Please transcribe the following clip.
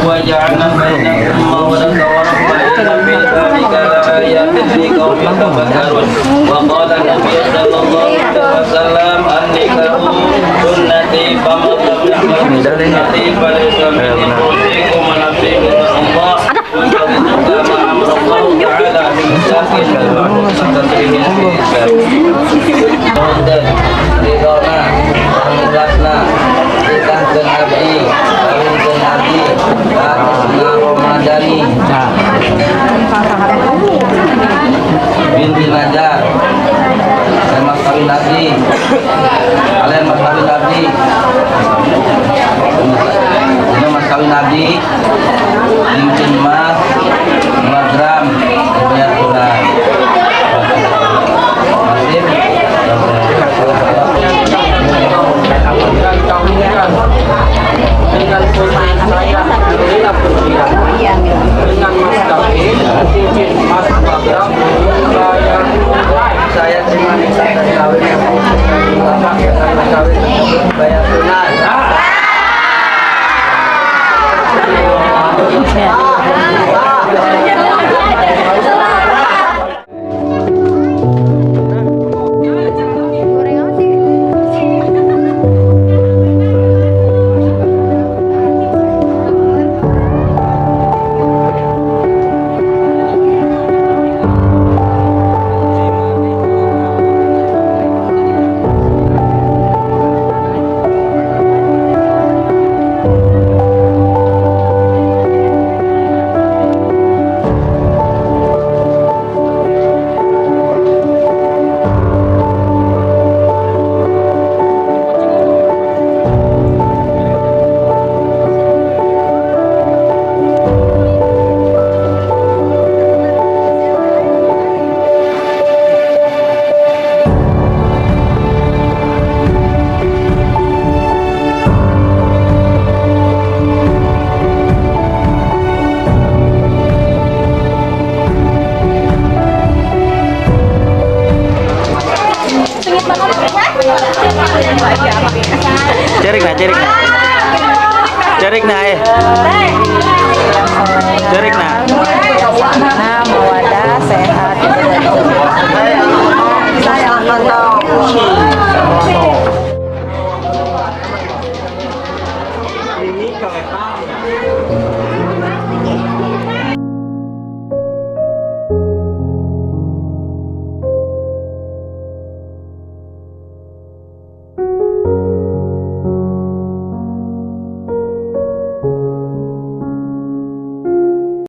وجعلنا بينكم مودة ورحمة إن في ذلك لآيات لقوم يتفكرون. وقال النبي صلى الله عليه وسلم النكاح سنتي فمن لم يعمل بسنتي فليس مني. أوصيكم ونفسي بتقوى الله كما أمر الله تعالى بمساكن Nuhunkeun ridona ikhlasna nikahkeun abdi, kawinkeun abdi ka Krisna Romadhani binti Najar dan mas kawin abdi, kalian mas kawin abdi, ini mas kawin abdi cincin emas 5 gram dibayar tunai. Masih. Dan kawinkan dengan putri saya Nurina Putria dengan mas kawin cincin emas 2 gram dibayar tunai. Saya terima nikah dan kawin yang bapak dengan mas kawin tersebut dibayar tunai. Goreng apa sih? Cerik na, cerik na. Cerik na eh. Cerik na. Nah, mawadah, sehat. Saya akan tahu.